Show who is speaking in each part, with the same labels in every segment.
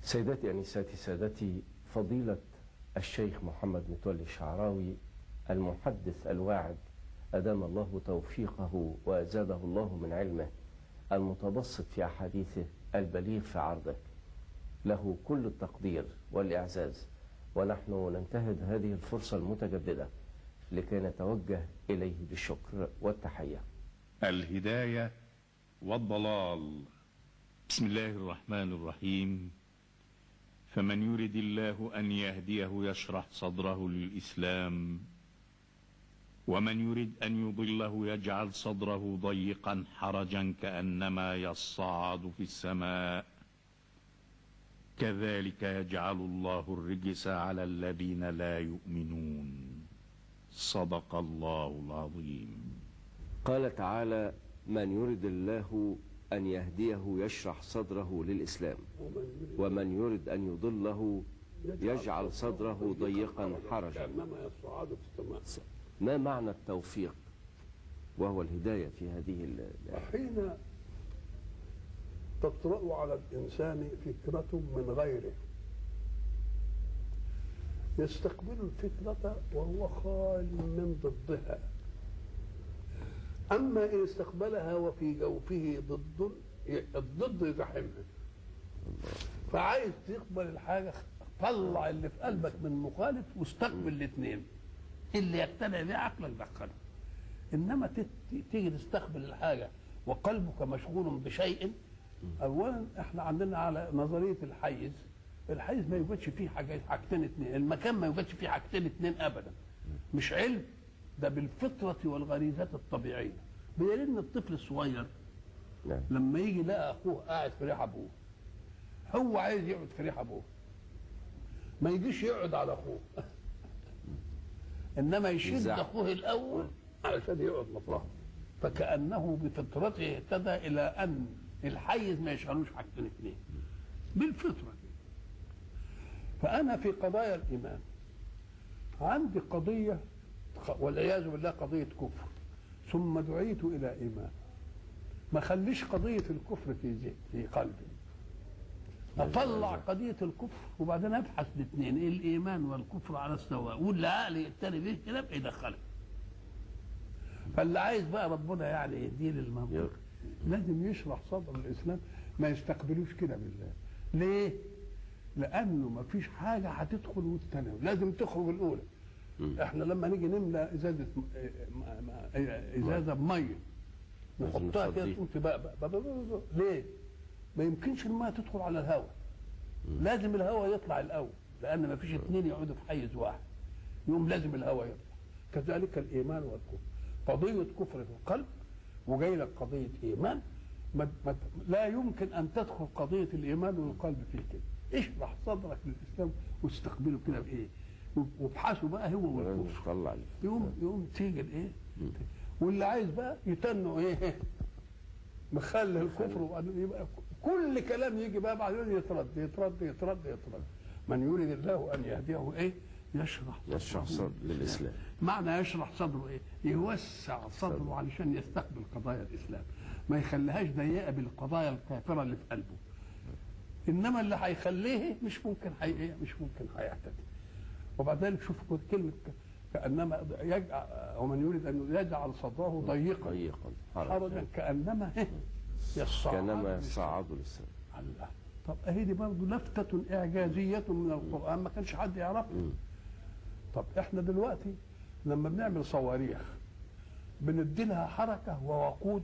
Speaker 1: سيداتي أنساتي سادتي، فضيلة الشيخ محمد متولي الشعراوي المحدث الواعد، أدام الله توفيقه وأزاده الله من علمه، المتبسط في أحاديثه البليغ في عرضه، له كل التقدير والإعزاز. ونحن ننتهز هذه الفرصة المتجددة لكي نتوجه إليه بالشكر والتحية.
Speaker 2: الهداية والضلال. بسم الله الرحمن الرحيم. فمن يرد الله أن يهديه يشرح صدره للإسلام، ومن يرد أن يضله يجعل صدره ضيقا حرجا كأنما يصعد في السماء، كذلك يجعل الله الرجس على الذين لا يؤمنون. صدق الله العظيم.
Speaker 1: قال تعالى: من يرد الله أن يهديه يشرح صدره للإسلام، ومن يرد أن يضله يجعل صدره ضيقا حرجا. ما معنى التوفيق وهو الهداية في هذه الآية؟
Speaker 3: حين تطرأ على الإنسان فكرة من غيره يستقبل الفكرة وهو خال من ضدها. أما إن استقبلها وفي جوفه ضد، الضد يزاحمها. فعايز تقبل الحاجة، طلع اللي في قلبك من مخالف واستقبل الاثنين، اللي يقتنع بيه عقلك دخله. إنما تيجي تستقبل الحاجة وقلبك مشغول بشيء. أولا احنا عندنا على نظرية الحيز، الحيز ما يوجدش فيه حاجتين اثنين، المكان ما يوجدش فيه حاجتين اثنين أبدا. مش علم ده، بالفطرة والغريزات الطبيعية. بدليل ان الطفل الصغير لما يجي لقى اخوه قاعد في ريح ابوه، هو عايز يقعد في ريح ابوه، ما يجيش يقعد على اخوه، انما يشد اخوه الاول علشان يقعد مطرحه. فكأنه بفطرته اهتدى الى ان الحيز ما يشغلوش حاجتين اثنين بالفطرة. فأنا في قضايا الإيمان عندي قضية والعياذ بالله قضية كفر، ثم دعيت إلى إيمان. ما خليش قضية الكفر في قلبي، أطلع قضية الكفر وبعدين أبحث الاثنين، الإيمان والكفر على السواء، واللي عقلي يقتني به كده يدخله. فاللي عايز بقى ربنا يعني يهديه للمنطق لازم يشرح صدر الإسلام، ما يستقبلوش كده بالله. ليه؟ لأنه ما فيش حاجة هتدخل والثانية لازم تخرج الأولى. احنا لما نيجي نملى ازازة بميه نحطها كده تقوم تبقى ليه؟ ما يمكنش المية تدخل على الهواء، لازم الهواء يطلع الاول، لان ما فيش اثنين يقعدوا في حيز واحد، يقوم لازم الهواء يطلع. كذلك الايمان والكفر، قضية كفر في القلب وجاي لك قضية ايمان، ما لا يمكن ان تدخل قضية الايمان والقلب فيه كده. اشرح صدرك للاسلام واستقبله كده بايه؟ وابحثوا بقى هو والكفر، يقوم تيجي الايه؟ واللي عايز بقى يتنوا ايه؟ مخلي الكفر، وبعدين يبقى كل كلام يجي بقى بعدين يترد يترد يترد يترد. من يريد الله ان يهديه ايه؟ يشرح
Speaker 1: صدره للاسلام.
Speaker 3: معنى يشرح صدره ايه؟ يوسع صدره علشان يستقبل قضايا الاسلام، ما يخليهاش ضيقه بالقضايا الكافرة اللي في قلبه. انما اللي هيخليه مش ممكن ايه؟ مش ممكن هيهتدي. وبعدين شوف كلمة كأنما يجعل، ومن يريد أن يجعل صدره ضيقا حرجا كأنما
Speaker 1: يصعد للسماء.
Speaker 3: الله. طب اهي دي برضه لفتة إعجازية من القرآن ما كانش حد يعرفها. طب احنا دلوقتي لما بنعمل صواريخ بندي لها حركة ووقود،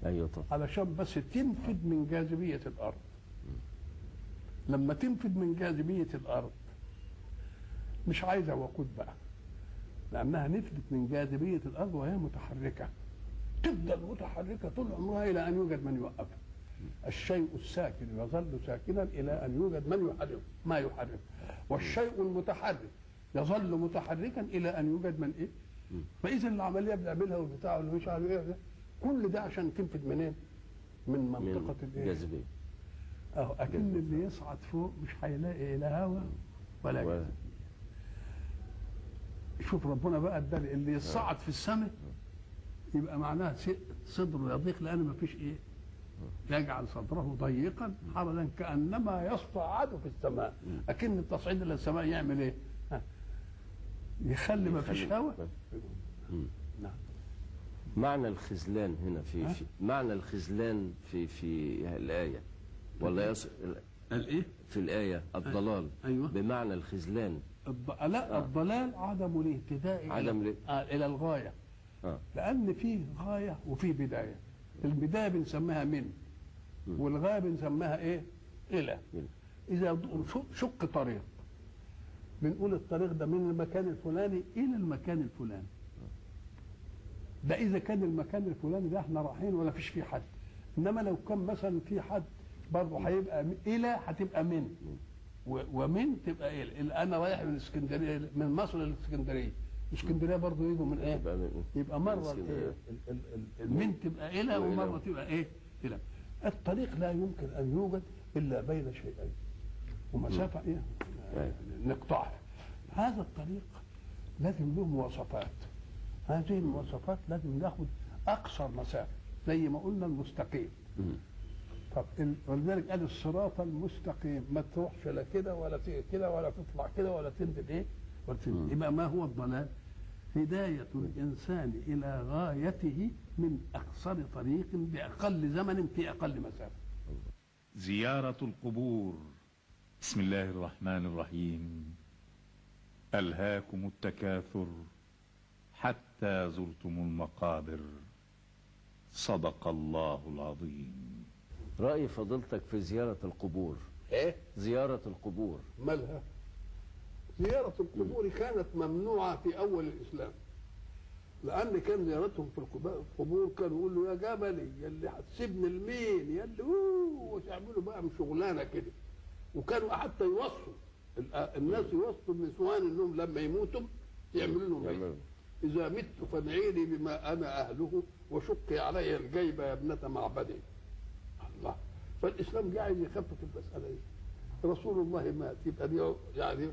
Speaker 1: ايوه طبعا،
Speaker 3: علشان بس تنفد من جاذبية الأرض. لما تنفد من جاذبية الأرض مش عايزة وقود بقى، لأنها نفدت من جاذبية الأرض وهي متحركة، تفضل متحركة طول عمرها إلى أن يوجد من يوقفها. الشيء الساكن يظل ساكنا إلى أن يوجد من يحركه، ما يحركه، والشيء المتحرك يظل متحركا إلى أن يوجد من إيه؟ فإذا العملية بنعملها والبتاع واللي مش عارف إيه، كل ده عشان تنفد منين؟ من منطقة الإيه؟
Speaker 1: الجاذبية.
Speaker 3: أهو أكن اللي يصعد فوق مش هيلاقي لا هوا ولا جاذبية. شوف ربنا بقى ادى اللي يصعد في السماء يبقى معناها صدره يضيق، لأن ما فيش إيه؟ يجعل صدره ضيقا حرجا كأنما يصعد في السماء. أكن التصعيد إلى السماء يعمل إيه؟ يخلي ما فيش هواء. نعم.
Speaker 1: معنى الخذلان هنا في معنى الخذلان في الآية ولا الايه؟ في الآية الضلال.
Speaker 3: أيوة.
Speaker 1: بمعنى الخذلان.
Speaker 3: لا الضلال عدم الاهتداء إلى الغاية. لأن فيه غاية وفيه بداية. البداية بنسميها من، والغاية بنسميها إيه؟ إلى. إذا شق طريق بنقول الطريق ده من المكان الفلاني إلى المكان الفلاني. ده إذا كان المكان الفلاني ده احنا رايحين ولا فيش فيه حد. إنما لو كان مثلا في حد برضه هيبقى إلى، هتبقى من، ومن تبقى إلى. أنا رايح من اسكندرية، من مصر للاسكندرية، اسكندرية برضه يجوا من إيه؟ يبقى مرة إيه؟ من تبقى إلى ومرة تبقى إيه؟ إلى. الطريق لا يمكن أن يوجد إلا بين شيئين ومسافة إيه؟ نقطعها. هذا الطريق لازم له مواصفات. هذه المواصفات لازم ناخد أقصر مسافة زي ما قلنا المستقيم. طب ولذلك قال الصراط المستقيم، ما تروحش لا كده ولا كده ولا تطلع كده ولا تنزل ايه ولا تنزل. يبقى ما هو الضلال؟ هداية الإنسان إلى غايته من أقصر طريق بأقل زمن في أقل مسافة.
Speaker 2: زيارة القبور. بسم الله الرحمن الرحيم. ألهاكم التكاثر حتى زرتم المقابر. صدق الله العظيم.
Speaker 1: رأي فضيلتك في زيارة القبور؟
Speaker 3: إيه؟
Speaker 1: زيارة القبور
Speaker 3: مالها؟ زيارة القبور كانت ممنوعة في أول الإسلام، لأن كان زيارتهم في القبور كانوا يقولوا يا جبلي يا اللي هتسيبني لمين، يا اللي وتعملوا بقى شغلانة كده. وكانوا حتى يوصوا الناس، يوصوا النسوان انهم لما يموتوا يعملوا لهم ايه؟ إذا مت فادعيني بما أنا أهله وشقي علي الجيب يا ابنة معبدي. الله. فالإسلام قاعد يخفف المسألة دي. رسول الله مات، يبقى دي يعني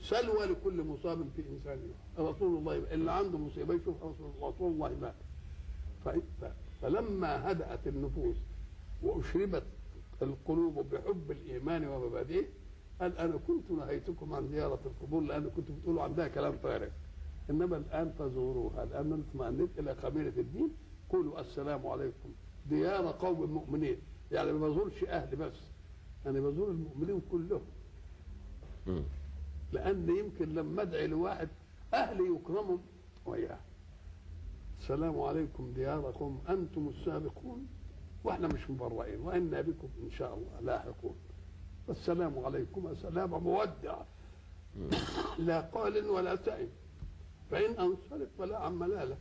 Speaker 3: سلوى لكل مصاب في إنسانه. رسول الله اللي عنده مصيبة يشوف رسول الله مات. فلما هدأت النفوس وأشربت القلوب بحب الإيمان ومبادئه، قال أنا كنت نهيتكم عن زيارة القبور لأن كنتم بتقولوا عندها كلام فارغ، إنما الآن فزوروها، الآن اطمأنيت إلى قبيلة الدين، قولوا السلام عليكم ديار قوم مؤمنين. يعني ما بزورش أهلي بس، أنا بزور المؤمنين كلهم، لأن يمكن لما أدعي لواحد أهلي يكرموا وياه. السلام عليكم دياركم أنتم السابقون وإحنا مش مبرئين، وإنا بكم إن شاء الله لاحقون. السلام عليكم سلام مودع لا قال ولا سائل، فإن أنصرف فلا عن ملالة،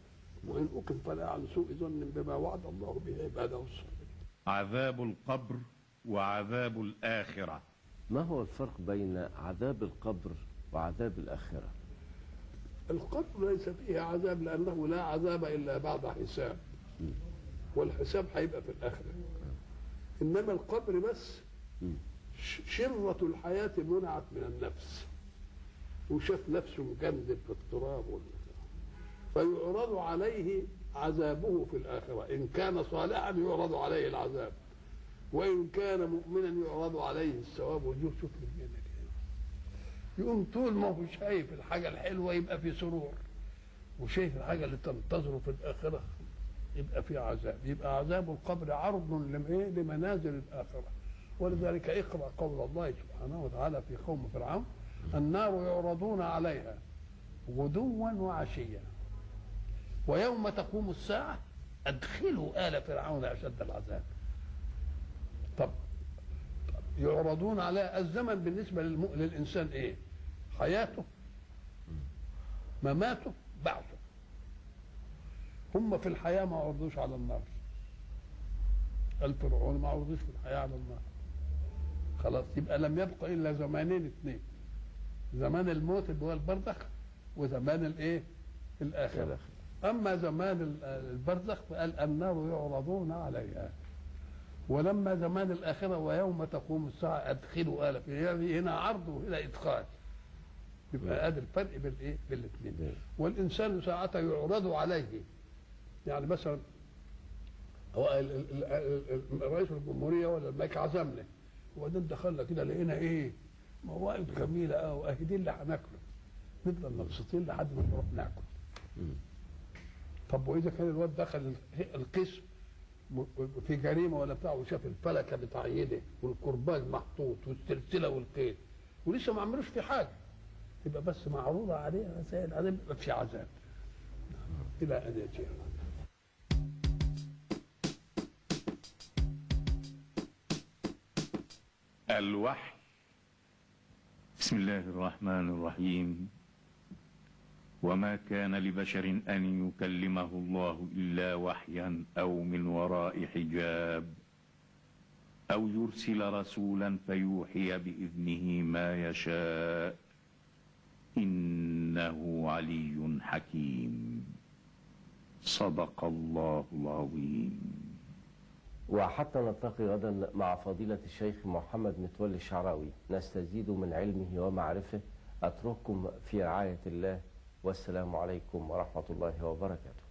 Speaker 3: وإن أقم فلا عن سوء ظن بما وعد الله به عباده الصالحين.
Speaker 2: عذاب القبر وعذاب الآخرة.
Speaker 1: ما هو الفرق بين عذاب القبر وعذاب الآخرة؟
Speaker 3: القبر ليس فيه عذاب لأنه لا عذاب إلا بعد حساب، والحساب هيبقى في الآخرة. إنما القبر بس شرة الحياة منعت من النفس، وشاف نفسه مجندب في التراب، فيعرض عليه عذابه في الآخرة. إن كان صالحا يعرض عليه العذاب، وإن كان مؤمنا يعرض عليه الثواب. وجوه شوف الجنة يقوم طول ما هو شايف الحاجة الحلوة يبقى في سرور، وشايف الحاجة اللي تنتظره في الآخرة يبقى في عذاب. يبقى عذاب القبر عرض لمنازل الآخرة. ولذلك اقرأ قول الله سبحانه وتعالى في قوم فرعون: النار يعرضون عليها غدوا وعشيا ويوم تقوم الساعة أدخلوا آل فرعون أشد العذاب. طب يعرضون على الزمن بالنسبة للإنسان إيه؟ حياته، مماته، بعثه. هم في الحياة ما عرضوش على النار، الفرعون ما عرضوش في الحياة على النار، خلاص يبقى لم يبقى إلا زمانين اثنين: زمان الموت اللي هو البرزخ، وزمان الايه؟ الآخرة. أما زمان البرزخ فقال النار يعرضون عليها، ولما زمان الآخرة ويوم تقوم الساعة أدخلوا آل فرعون، هنا عرض وهنا إدخال. يبقى هذا الفرق بالايه؟ بالاثنين. والإنسان ساعته يعرض عليه، يعني مثلا هو رئيس الجمهورية ولا الملك عزمنا، وبعدين دخلنا كده لقينا ايه؟ موائد جميلة قوي، اهي دي اللي هناكله، نفضل مبسوطين لحد ما نروح ناكل. طب واذا كان الواد دخل القسم في جريمة ولا بتاع وشاف الفلكه بتاع يده والكرباج محطوط والسلسله والقيد ولسه ما عملوش في حاجة، يبقى بس معروضة عليه رسائل عذاب، يبقى في عذاب الى ان ياتي.
Speaker 2: الوحي. بسم الله الرحمن الرحيم. وما كان لبشر أن يكلمه الله إلا وحيا أو من وراء حجاب أو يرسل رسولا فيوحي بإذنه ما يشاء إنه علي حكيم. صدق الله العظيم.
Speaker 1: وحتى نلتقي غدا مع فضيلة الشيخ محمد متولي الشعراوي نستزيد من علمه ومعرفة. أترككم في رعاية الله، والسلام عليكم ورحمة الله وبركاته.